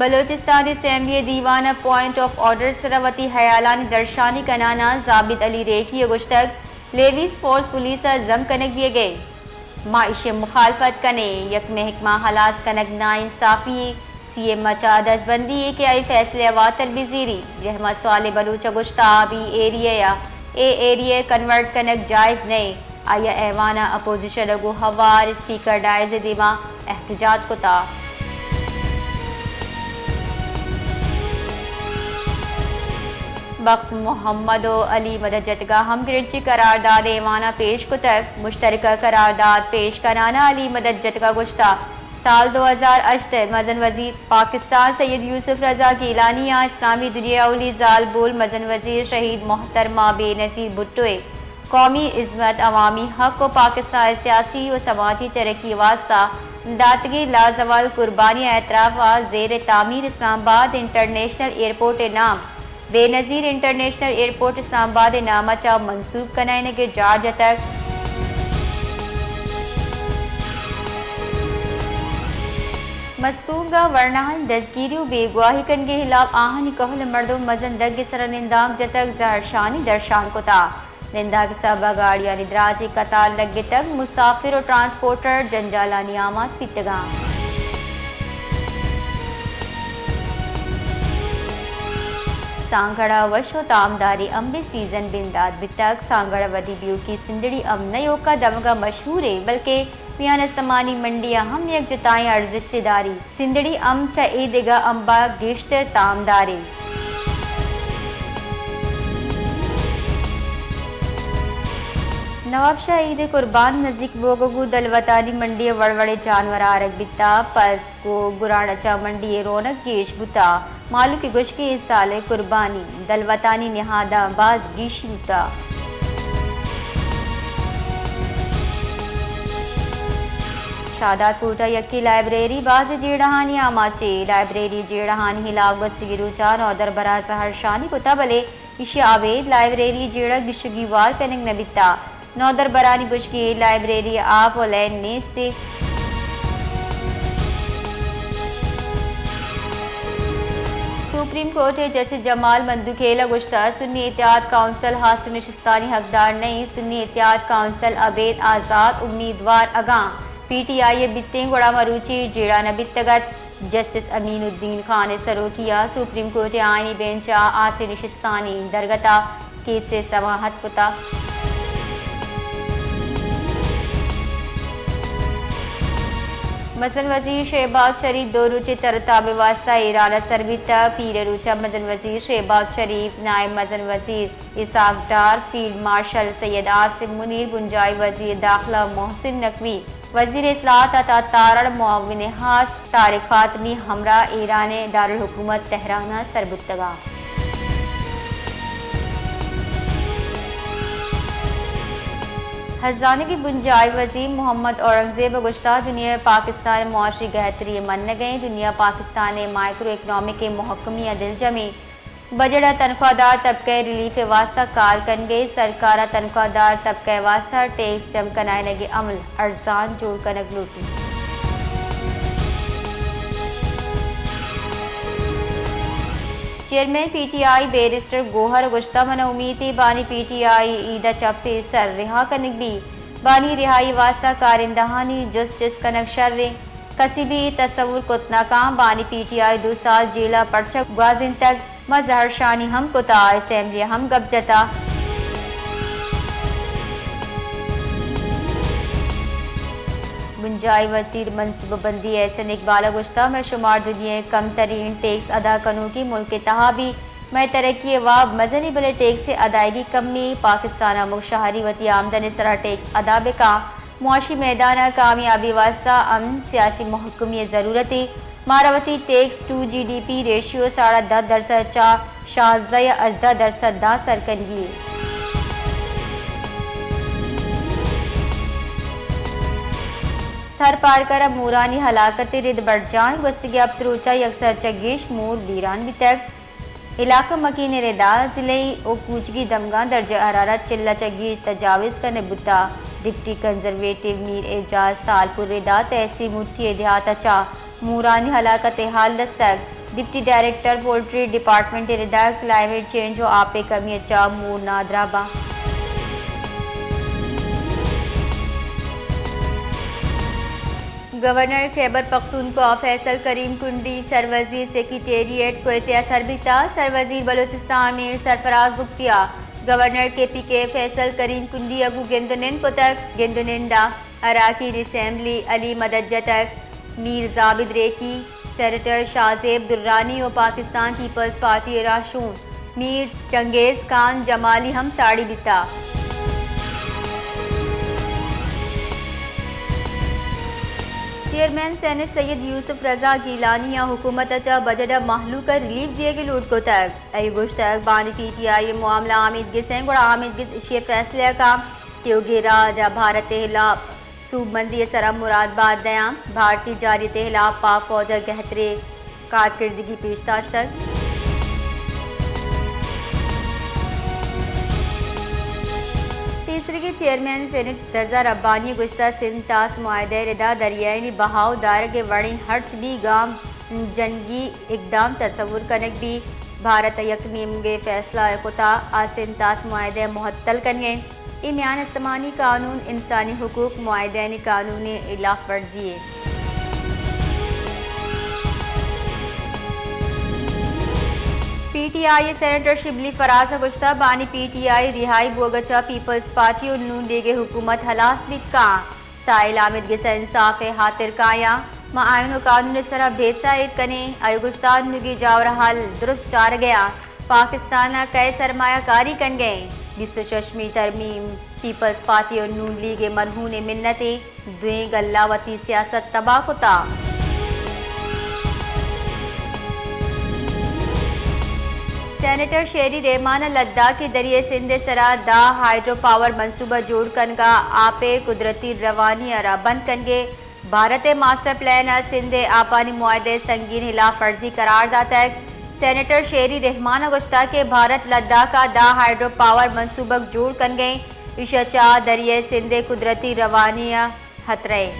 بلوچستان اسمبلی ءِ دیوان ءَ پوائنٹ آف آرڈر ءِ سرا وتی ہیالانی درشانی کنان ءَ زابید علی ریٹھی ءَ گوشتگ، لیویز فورس پولیس ءَ ضم کنگ بیگ ءَ، ما ایشی ءِ مخالفت کنیں، یک محکمہ ہلاس کنگ ناانصافی ایں، سی ایم ءَ چہ دزبندی ایں کہ آئی فیصلہ ءَ واتر بزیری۔ رحمت صالح بلوچ ءَ گوشت، آبی ایریا ءَ اے ایریا ءَ کنورٹ کنگ جائز نہ ایں۔ آئی ءَ ایوان ءَ اپوزیشن ءَ گوں ہوار اسپیکر ڈائز ءِ دیما احتجاج کتا۔ بخت محمد ءُ علی مدد جتگ ءَ ہم گرنچی قرارداد ایوان ءَ پیش کتگ۔ مشترکہ قرارداد پیش کنان ءَ علی مدد جتگ ءَ گوشتا، سال دو ہزار ہشت ءَ مزن وزیر پاکستان سید یوسف رضا گیلانی ءَ اسلامی دنیا ءِ اولی زالبول مزن وزیر شہید محترمہ بے نظیر بھٹو ءِ قومی عظمت، عوامی حق ءُ پاکستان ءِ سیاسی ءُ سماجی ترقی ءِ واستہ داتگیں لازوال قربانی ءِ اعتراف ءَ زیر تعمیر اسلام آباد انٹرنیشنل ایئرپورٹ ءِ نام بے نظیر انٹرنیشنل ایئرپورٹ اسلام آباد ءِ نام ءَ چہ منسوب کنائینگ ءِ جار جتگ۔ مستونگ ءَ ورناہانی دزگیری ءُ بیگواہی کنگ ءِ ہلاپ آہانی کہول ءِ مردم مزن دگ ءِ سرا نندانک جتگ، زہرشانی درشان کتا۔ نندانک ءِ سبب ءَ گاڑیانی دراجیں قطار لگتگ، مسافر ءُ ٹرانسپورٹر جنجالانی آماچ بیتگاں۔ سانگھڑ ءَ وش ءُ تامداریں امب ءِ سیزن بندات بیتگ۔ سانگھڑ ءَ ودی بیوکی سندڑی امب نہ ایوک ءَ دمگ ءَ مشہور ایں، بلکیں میان استمانی منڈی ءَ ہم یک جتائیں ارزشتے داری۔ سندڑی امب چہ اے دگہ امب ءَ گیشتر تامدار ایں۔ نواب شاہ عید قربان نزیک بوگ ءَ گوں دلوتانی منڈی ءَ وڑ وڑیں جانور آرگ بیتا، پس گوں گران ءَ چہ منڈی ءِ رونق گیش بوتا۔ مہلوک ءِ گوشگ ایں اے سال ءِ قربانی دلوتانی نہاداں باز گیشی بوتا۔ شاداد کوٹ ءَ یکے لائبریری باز جیڑہانی آماچے۔ لائبریری جیڑہانی ہلاپ گوستگیں روچاں نودربراں زہرشانی کتا، بلے ایشی ءَ ابید لائبریری جیڑہ گیشگی وار کنگ نہ بیتا۔ نودربرانی گوشگ ایں لائبریری ءَ آپ ءُ لین نیست ایں۔ سپریم کورٹ ءِ جسٹس جمال مندوخیل ءَ گوشتہ، سنی اتحاد کونسل ہاسیں نشستانی حقدار نہ ایں۔ سنی اتحاد کونسل ابید آزات امیدوار اگاں پی ٹی آئی ءِ بیتیں گڑا مروچی جیڑہ نہ بیتگ ات۔ جسٹس امین الدین خان ءِ سروکی ءَ سپریم کورٹ ءِ آئینی بینچ ءَ ہاسیں نشستانی درگت ءَ کیس ءِ سماعت کتگ۔ مزن وزیر شہباز شریف دو روچیں تر ءُ تاب ءِ واستہ ایران ءَ سر بیتگ۔ پیر ءِ روچ ءَ مزن وزیر شہباز شریف، نائب مزن وزیر اسحاق ڈار، فیلڈ مارشل سید عاصم منیر، بنجاہی وزیر داخلہ محسن نقوی، وزیر اطلاعات عطا تارڑ، معاون خاص طارق فاطمی ہمراہ ایران ءِ دارالحکومت تہران ءَ سر بوتگ ات۔ ہزانگی بنجاہی وزیر محمد اورنگزیب ءَ گوشتگ، دنیا ءَ پاکستان ءِ معاشی گہتری ءِ منگ ءَ ایں، دنیا پاکستان ءِ مائیکرو اکنامک ءِ مہکمی ءَ دلجم ایں۔ بجٹ ءَ تنخواہ دار طبقہ ءِ ریلیف ءِ واستہ کار کنگ ءَ ایں، سرکار ءَ تنخواہ دار طبقہ ءِ واستہ ٹیکس جم کنائینگ ءِ عمل ارزان جوڑ کنگ لوٹیت۔ Chairman P T I barrister Gohar ءَ گوشتگ، من ءَ امیت ایں بانی پی ٹی آئی عید ءَ چہ پیسر رہا کنگ بیت، بانی رہائی ءِ واستہ کارندہانی جست چست کنگ شر ایں۔ کسے بھی اے تصور کت نہ کنت بانی پی ٹی آئی دو سال جیل ءَ پرچا گوازینتگ۔ ما زہرشانی ہم کتگ، اسمبلی ءَ ہم گپ جتگ۔ بنجاہی وزیر منصوبہ بندی احسن اقبال ءَ گوشتگ، مئے شمار دنیا ءِ کم ترین ٹیکس ادا کنوکیں ملک ءِ تہا بھی مئے ترقی ءِ واب مزن ایں، بلے ٹیکس ءِ ادائیگی کم ایں۔ پاکستان ءَ ہمک شہری وتی آمدن ءِ سرا ٹیکس ادا بہ کنت۔ معاشی میدان ءَ کامیابی ءِ واستہ امن سیاسی مہکمی ءِ ضرورت ایں۔ مارا وتی tax to G D P ratio ساڑھا دہ درسد ءَ چہ شانزدہ یا ہژدہ درسد ءَ داں سر کنگی ایں۔ تھر پارکر ءَ مورانی ہلاکت ءِ رد برجان، گوستگیں ہپت روچ ءَ یک سد ءَ چہ گیش مور بیران بیتگ۔ علاقہ مکین ءِ ردا ضلعی ءُ کوچگی دمگاں درجہ حرارت چل ءَ چہ گیش تجاوز کنگ بوتگ۔ ڈپٹی کنزرویٹو میر اعجاز تالپور ءِ ردا تحصیل مٹھی ءِ دیہات ءَ چہ مورانی ہلاکت ءِ حال رستگ۔ ڈپٹی ڈائریکٹر پولٹری ڈیپارٹمنٹ ء ردا کلائمیٹ چینج و آپ ء کمی ء چہ مور نادراہ باں۔ گورنر خیبر پختونخوا فیصل کریم کنڈی سروزیر سیکریٹریٹ کوئٹہ ء سر بیتا۔ سروزیر بلوچستان میر سرفراز بگٹی ء گورنر کے پی کے فیصل کریم کنڈی ء گوں گند و نند کتگ۔ گند و نند ء اراکین اسمبلی علی مدد جتگ، میر زابد ریکی، سینیٹر شاہزیب درانی و پاکستان پیپلز پارٹی ء راہشون میر چنگیز خان جمالی ہم ساڑی بیتا۔ چیئرمین سینیٹ سید یوسف رضا گیلانی ء حکومت ء چہ بجٹ ء مہلوک ء ریلیف دیگ ء لوٹ کتگ۔ آئی ء گوشتگ بانی پی ٹی آئی ء معاملہ آمیدگس انت، گڑا آمیدگس ایشی ء فیصلہ ء کن تیوگیں راج ء بھارت ء ہلاپ سوبمندی ء سرا مراد بات دیاں۔ بھارتی جارحیت ء ہلاپ پاک فوج ء گہتریں کارکردگی پیش داشتگ۔ پیسریگیں چیئرمین سینیٹ رضا ربانی ء گوشتگ سندھ طاس معاہدہ ء ردا دریائینی بہا و دارگ ء وڑیں ہرچ بھی گام جنگی اقدام تصور کنگ بیت۔ بھارت ء یک نیمگے فیصلہ ء کتا آ سندھ طاس معاہدہ ء معطل کنگ ء انت۔ اے میان استمانی قانون، انسانی حقوق، معاہدہ آنی قانون ء ہلاف ورزی ء۔ پی ٹی آئی ء سینیٹر شبلی فراز ء گوشتگ بانی پی ٹی آئی رہائی بوگ ء چہ پیپلز پارٹی و نون لیگ ء حکومت ہلاس بیت کاں۔ ساحل آمید گس ء انصاف ء ہاتر کایاں، ما آئین و قانون ء سرا بھیسہ ایر کنیں۔ آئی ء گوشتگ انوگی جاور ء حال درست چارگ ء آں۔ پاکستان ء کئے سرمایہ کاری کنگ ء انت؟ بیست و ششمی ترمیم پیپلز پارٹی و نون لیگ ء مرہون ء منت انت، دوئیں گلہ وتی سیاست تباہ کتا۔ سینیٹر شیری رحمان ء لداخ ء دریائے سندھ ء سرا دہ ہائیڈرو پاور منصوبہ جوڑ کنگ ء آپ ء قدرتی روانی ء را بند کنگ ء بھارت ء ماسٹر پلان ء سندھ ء آپانی معاہدہ ء سنگین ہلاف ورزی قرار داتگ۔ سینیٹر شیری رحمان ء گوشتگ کہ بھارت لداخ ء دہ ہائیڈرو پاور منصوبگ جوڑ کنگ ء انت، ایشی ء چہ دریائے سندھ ء قدرتی روانی ء ہترہ ء۔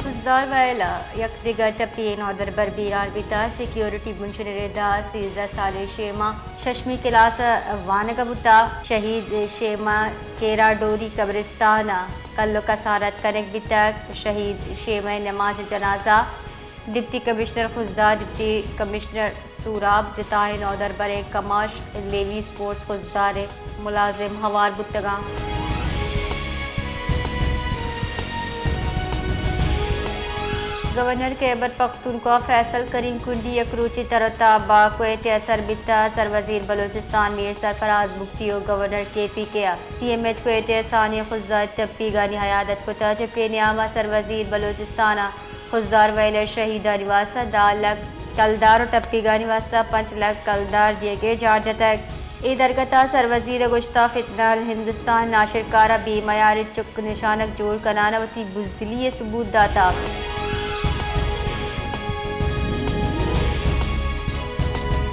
خضدار ویل ء یک دگہ ٹپی ء نودربر بیران بیتگ۔ سیکیورٹی بنشن ء ردا سیزدہ سالیں شیما ششمی کلاس ء وانگ ء بوتگ۔ شہید شیما کیرا ڈوری قبرستان ء کل ء کسانت کنگ بیتگ۔ شہید شیما ء نماز جنازہ deputy commissioner Khuzdar, deputy commissioner سوراب، جتائیں نودربریں کماش، لیویز فورس خضدار ء ملازم ہوار بوتگاں۔ گورنر خیبر پختونخوا فیصل کریم کنڈی یک روچی تر و تاب ء کوئٹہ ء سر بیتگ۔ سروزیر بلوچستان میر سرفراز بگٹی و گورنر کے پی کے ء سی ایم ایچ کوئٹہ ء ثانیہ خضدار ٹپیگانی عیادت کتگ، چکے نیام ء سروزیر بلوچستان ء خضدار ویل ء شہیدانی واستہ دہ لکھ کلدار و ٹپیگانی واستہ پنچ لکھ کلدار دیگ ء جار جتگ۔ اے درگت ء سروزیر ء گوشتگ فتنہ الہندوستان ناشرکار ء بے میاریں چک نشانگ جوڑ کنان ء وتی بزدلی ء ثبوت داتگ۔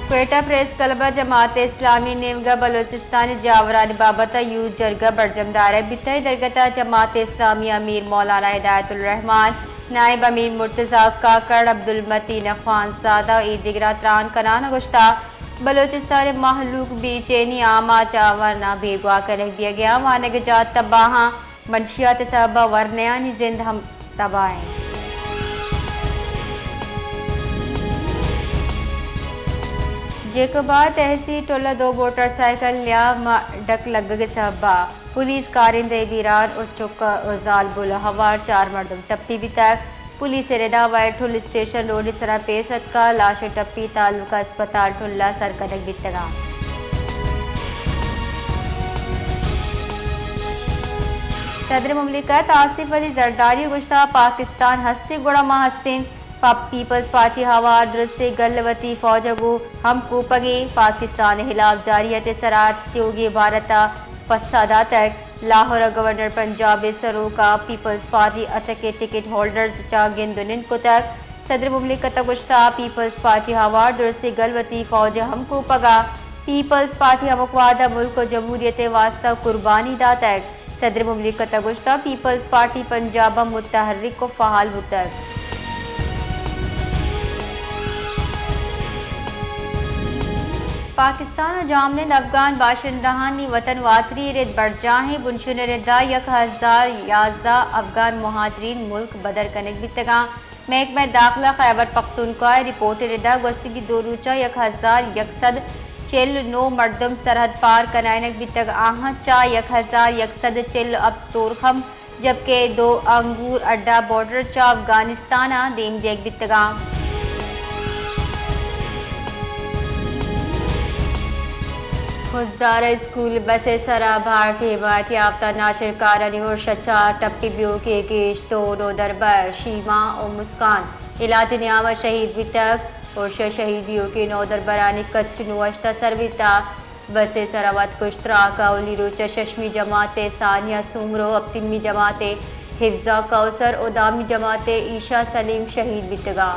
کوئٹہ پریس کلب ء جماعت اسلامی نیمگ ء بلوچستان ء جاورانی بابت ء یوتھ جرگہ برجم دارگ بیتگ۔ اے درگت ء جماعت اسلامی امیر مولانا ہدایت الرحمان، نائب امیر مرتضی کاکڑ، عبدالمتین خان زادہ و اے دگراں تران کنان ء گوشتگ بلوچستان ء مہلوک بے چینی آماچ ء آواناں بیگواہ کنگ بیگ ء آں، وانگ ء جاہ تباہ آں، منشیات ء سبب ء ورنایانی زند ہم تباہ انت۔ جیکب آباد تحصیل ٹل ء دو موٹر سائیکل نیام ء ڈک لگگ ء سبب ء پولیس کارندہ ء بیران و چک و زالبول ء ہوار چار مردم ٹپی بیتگ۔ پولیس ء ردا وائٹ ہل اسٹیشن روڈ ء سرا پیش اتکگ، لاش ء ٹپی تعلقہ اسپتال ٹل ء سر کنگ بیتگاں۔ صدر مملکت آصف علی زرداری ء گوشتگ پاکستان ہست انت گڑا ما ہست ایں۔ پا-، پیپلز پارٹی ہوار درستیں گل وتی فوج ء گوں ہم کوپگیں پاکستان ء ہلاف جارحیت ء سرا تیوگیں بھارت ء پسہ داتگ۔ لاہور ء گورنر پنجاب ء سروک ء پیپلز پارٹی ء ٹکٹ، ٹکٹ ہولڈرز چہ گند و نند کتگ۔ صدر مملکت ء گوشتگ پیپلز پارٹی ہوار درستیں گل وتی فوج ء ہم کوپگ ء پیپلز پارٹی ہمک وہد ء ملک و جمہوریت ء واستہ قربانی داتگ۔ صدر مملکت ءَ گوشتگ، پیپلز پارٹی پنجاب ءَ متحرک ءُ فعال بوتگ۔ پاکستان ءَ جاہمنند افغان باشندہانی وطن واتری ءِ رد برجاہیں، بنشون ءِ رد ءَ یک ہزار یازدہ افغان مہاجرین ملک بدر کنگ بیتگاں۔ محکمہ داخلہ خیبر پختونخوا ءِ رپورٹ ءِ رد ءَ گوستگی دو روچ ءَ یک ہزار یک سد چل ءُ نو مردم سرحد پار کنائینگ بیتگ، آہاں چہ یک ہزار یک سد چل ءُ ہپت تورخم، جبکہ دو انگور اڈا بارڈر چہ افغانستان ءَ دیم دیگ بیتگاں۔ خضدار اسکول بس ءِ سرا بھارتی حمایت یافتہ ناشرکارانی ارش ءَ چار ٹپی بیوکے گیش، دو نودربر شیما ءُ مسکان علاج ءِ نیام ءَ شہید بیتگ۔ ارش ءَ شہید بیوکیں نودربرانی کچ نوں ہشت ءَ سر بیتگ۔ بس ءِ سرا وت کش تراک ءَ اولی روچ ءَ ششمی جماعت ءِ ثانیہ سومرو، ہپتمی جماعت ءِ حفظہ کوثر ءُ دہمی جماعت ءِ عیشا سلیم شہید بیتگاں۔